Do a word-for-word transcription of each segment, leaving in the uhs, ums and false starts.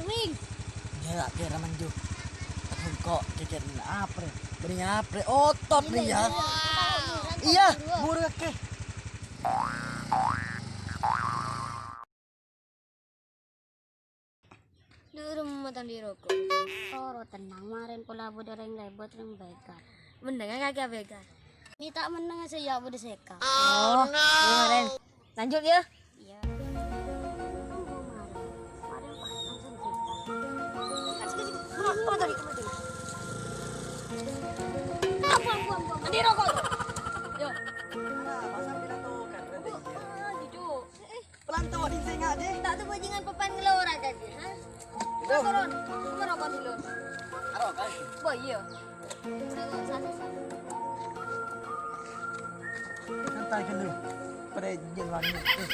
Wing. Jâ' la' kèra manjhu. Engko' kèkèr apa? Bânnè apa? Otot rèya. Iyâ, buru kakè. Dâ' remma tang dhi' roko'. Toro' tennang, marèn pola bâdâ rèng lèbât rèng baikan. Mennengnga kakè abaikan. Mè' ta' mennengnga sè iyâ bâdâ sèka. Oh, no. Iyâ, marèn. Lanjut, yâ. Iyâ. Marèn pas langsung sèka. Kasih, kasih. Kemana, kemana tadi? Kemana tadi? Buang, buang, buang, buang. Tang dhi' roko' tuh. Yo. Nah, masa pindah tuh, kan, berhenti. Ah, gitu. Eh, eh. Pelan to, ding sènga', deh. Ta' tao bajingan papan ngelora tadi, ha? Itu. Turun. Cuma rokok dulu. Aro, kan? Boh, iya. Satu, satu, satu. Santai kan lu. Pada jalan wangi. Eh.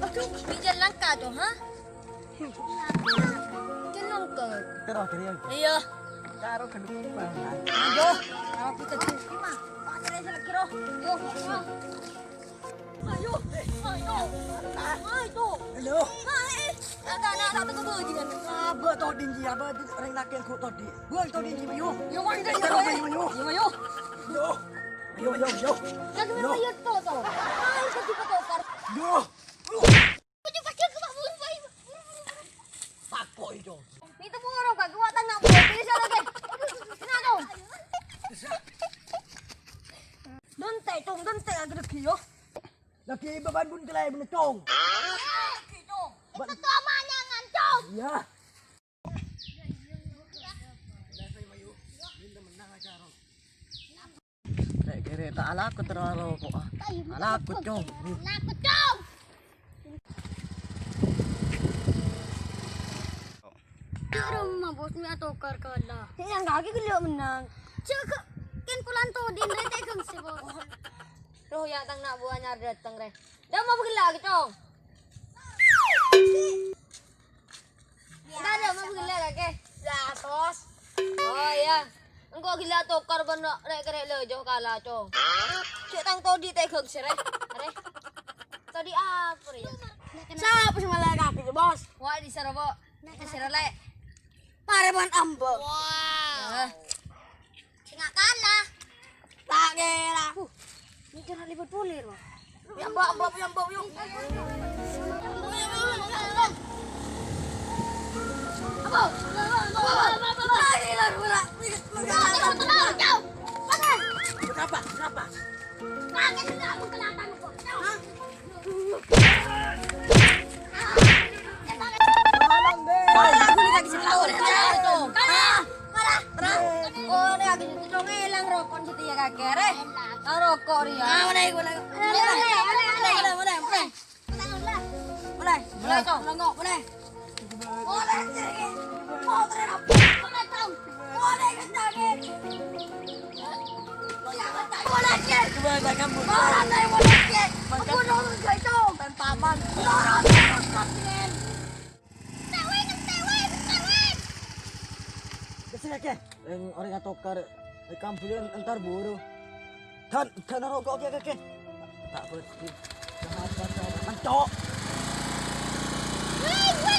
Aduh, di jalan kah tuh, ha? Jalan kah? Terus, terus. Iya. Karo gendut banget. Aduh, aku tadi. Mas, Pak, saya lagi roh. Yo, yo. Ayo, ayo, ayo. Halo. Ayo, anak, anak, anak, anak, anak. Apa todi, apa rèng lakè' kok todi? Buang todi, ayo. Yo, ayo, ayo, ayo. Ayo, ayo. Yo. Yo, ayo, ayo. Jangan main lihat tuh, tuh. Ayo, kita tukar. Yo. Ayo, ayo, ayo, buru, buru, buru, buru. Tako itu. Itu burung, Kak. Kuat anak burung. Ini siapa, Kak? Aduh, ini aduh. Donte', Cong, donte' lagi lagi, yo. Lagi beban pun kelai bener, Cong. Lagi, Cong. Itu tuh amannya, Cong. Iya. Rek kere ta' alako terro aloko, ah. Alako, Cong. Alako, Cong. Di rumah, Bos, mè' atokar kalah. Sè nyangka ghi' ghellâ' mennang. Cè' kè, kèng polan todin rè tèghâng sè, Bos. Roh ya' tang na' buwâ nyar dâteng rè. Dâ' ma' ghellâ' ghi', Cong. Entar dâ' ma' ghellâ' kakè. Lah, tos. Oh, iya. Engko' ghellâ' tokar bân rè'-kerè' lajâ kala, Cong. Cè' tang todi tèghâng sè rè. Arè. Todi apa rè ya? Sapa sè malè kakè, Bos? Wah, di sara, Bo'. Di sara, Lè'. Pareman ambo. Wah. Sè nga' kala. Ta' kèra. Uh, ini kena libat boleh, Bang. Yang bawa, bawa, yang bawa, yuk. Apa? Apa? Apa? Apa? Apa? Apa? Apa? Apa? Apa? Apa? Apa? Kenapa? Kenapa? Kaget, kenapa? Kenapa? Hah? Tolong, Dek. Kalah, aku lagi sing lawan. Kalah, kalah. Oh, ini lagi itu dong, elang rokok situ ya, kakek, reh. Ah, rokok, Ria. Ah, mana iku, mana iku? Mana, mana, mana, mana, mana? Mana, mana, Cong? Mana, mana? Mana, cek. Mana, cek. Mana, cek. Mana, cek. Mana, cek. Mana, cek. Mana, cek. Mana, cek. Tanpa aman. Tewing, tewing, tewing. Kesel, kakek. Rèng orèng atokar, rèng kambhiyân entar buru. Dân, dân rokok kè, kè, kè. Ta' pèdhi. Jahat, jahat, jahat. Mencok. Wih, wih,